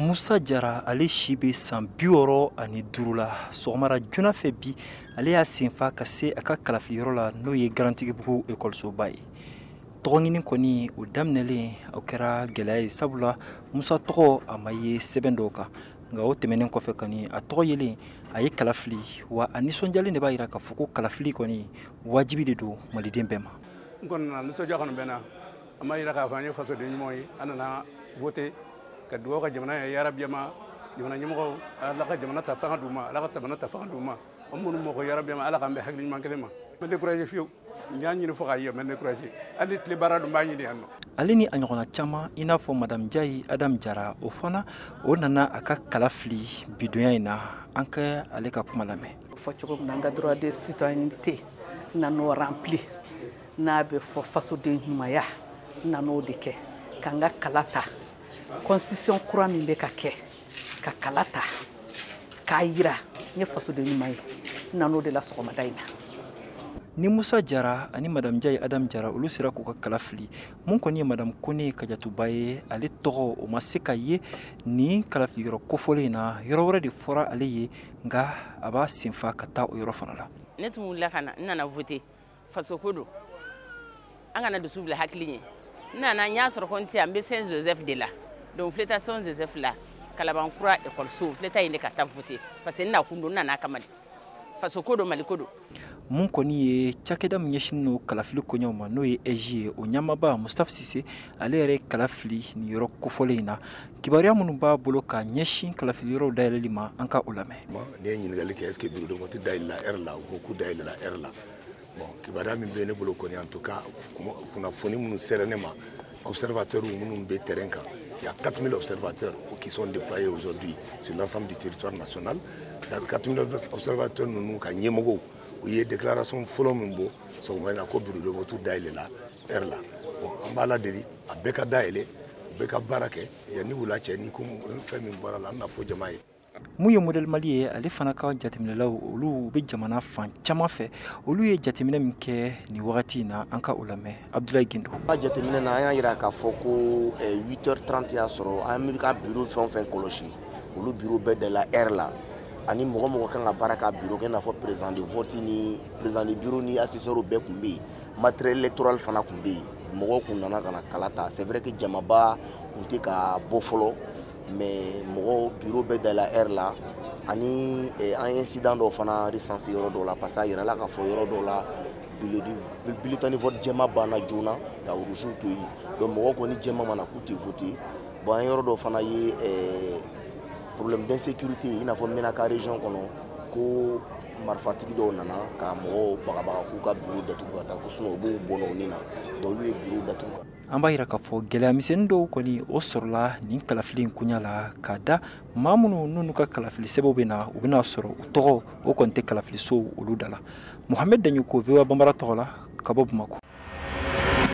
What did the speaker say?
Musa Jara, ale si bɛ san 65 la. Sɔgɔmara joona fɛ bi, ale y'a senfa ka se a ka kalafiliyɔrɔ la, n'o ye Garantigibugu ekɔlisoba ye. Tɔgɔɲini kɔni, o daminɛlen, o kɛra gɛlɛya ye, sabula Musa tɔgɔ a ma ye sɛbɛn dɔw kan. Nka o tɛmɛnen kɔfɛ kɔni, a tɔgɔ yelen, a ye kalafili wa, a nisɔndiyalen de b'a jira k'a fɔ ko kalafili kɔni wajibi de don maliden bɛɛ ma. N kɔni nana, nisɔndiya kɔni bɛ n na. An b'a yira k'a fɔ an ye fasoden ɲumanw ye. An nana voter ka dugawu ka jamana ye, yarabiyama jamana ɲɛmɔgɔw, Ala ka jamana ta fanga d'u ma, Ala ka jamana ta fanga d'u ma. An minnu mɔgɔ, yarabiyama Ala k'an bɛn hakili ɲuman kelen ma. N bɛ découragé fiyewu, n y'a ɲini fo k'a ye, n bɛ découragé. Hali ni tile baara dun, b'a ɲini yan nɔ. Ale ni a ɲɔgɔnna caman, i n'a fɔ Madame Jayi Adam Jara, o fana o nana a ka kala fili bidonya in na. An ka ale ka kuma lamɛn. Fɔ cogo min na, an ka droit de citoyenneté nan'o rempli, n'a bɛ fɔ fasoden ɲumanya, nan'o de kɛ k'an ka kala ta. Constitution kura min bɛ ka kɛ, ka kala ta k'a yira n ye fasoden ɲuman ye, n nan'o de la sɔgɔmada in na. Ni Musa Jara ani Madame Jayi Adam Jara, olu sera k'u ka kala fili. Mun kɔni ye Madame Kone Kajatuba ye, ale tɔgɔ o ma se ka ye nin kalafiliyɔrɔ kofɔlen in na. Yɔrɔ wɛrɛ de fɔra ale ye, nka a b'a senfa ka taa o yɔrɔ fana la. Ne tun wulila ka na, n nana voter. Fasoko don, an kana dusu bila hakili ɲɛ. N nana, n y'a sɔrɔ ko n tɛ yan, n bɛ Saint Joseph de la. Donc n filɛ taa Saint Joseph la, Kalabankura ekɔliso, n filɛ taa yen de ka taa voter, parce que n nakun don, n nana a kama de. Fasoko don, Maliko don. Mun kɔni ye cakɛda min ɲɛsinnen don kalafili koɲɛw ma, n'o ye AIGE ye, o ɲɛmaaba Mustafa Sise, ale yɛrɛ ye kala fili nin yɔrɔ kofɔlen in na. Kibaruya minnu b'a bolo ka ɲɛsin kalafili yɔrɔw dayɛlɛli ma, an ka o lamɛn. Ne ye ɲininkali kɛ: est ce que bureau de vote dayɛlɛla heure la? U ko k'u dayɛlɛla heure la. Bon, kibaruya min bɛ ne bolo kɔni, en tout cas kunnafoni minnu sera ne ma, observateurs minnu bɛ terrain kan, il y a 4000 observateurs qui sont déployés aujourd'hui sur l'ensemble du territoire national. 4000 observateurs ninnu ka ɲɛmɔgɔw, u ye déclaration fɔlɔ min bɔ sɔgɔma in na, ko bureau de vote dayɛlɛla heure la. Bon, an b'a la deli a bɛɛ ka dayɛlɛ, u bɛɛ ka baara kɛ yanni wula cɛ. Ni ko fɛn min bɔra la, an bɛna fɔ jama ye. Mun ye Modèle Mali ye, ale fana ka jateminɛlaw, olu bɛ jamana fan caman fɛ, olu ye jateminɛ min kɛ nin wagati in na, an ka o lamɛn. Abdoulaye Gindo. An ka jateminɛ na, an y'a yira k'a fɔ ko 8h30 y'a sɔrɔ an bɛ ka bureau fɛn o fɛn kɔlɔsi, olu bureau bɛɛ dala heure la. Ani mɔgɔ mɔgɔ kan ka baara k'a bureau kɛ, i n'a fɔ président de vote ni président de bureau ni assesseur bɛɛ tun bɛ yen. Matériel électoral fana tun bɛ yen. Mɔgɔw kun nana ka na kala ta. C'est vrai que jamaba tun tɛ ka bɔ fɔlɔ, mais mɔgɔw, bureau bɛɛ dala heure la. Ani an ye incident dɔw fana recensé yɔrɔ dɔw la, parce que a yirala k'a fɔ yɔrɔ dɔw la, bulletin de vote jɛma banna joona ka rouge to yen. Donc mɔgɔw ko ni jɛma ma na, k'u tɛ voter. Bon, an ye yɔrɔ dɔw fana ye problème d'insécurité, i n'a fɔ Menaka région kɔnɔ, ko marifatigi dɔw nana ka mɔgɔw bagabaga k'u ka bureau datugu ka taa, ko sinon u b'u bɔnɛ u ni na. Donc olu ye bureau datugu. An b'a yira k'a fɔ gɛlɛya misɛnnin dɔw kɔni o sɔrɔla nin kalafili in koɲa la, k'a da maa minnu n'u ka kalafili sɛbɛnw bɛ na, u bɛna sɔrɔ u tɔgɔ o kɔni tɛ kalafilisow olu da la. Mohamed Daɲoko, VOA Banbara tɔgɔ la, ka bɔ Bamakɔ.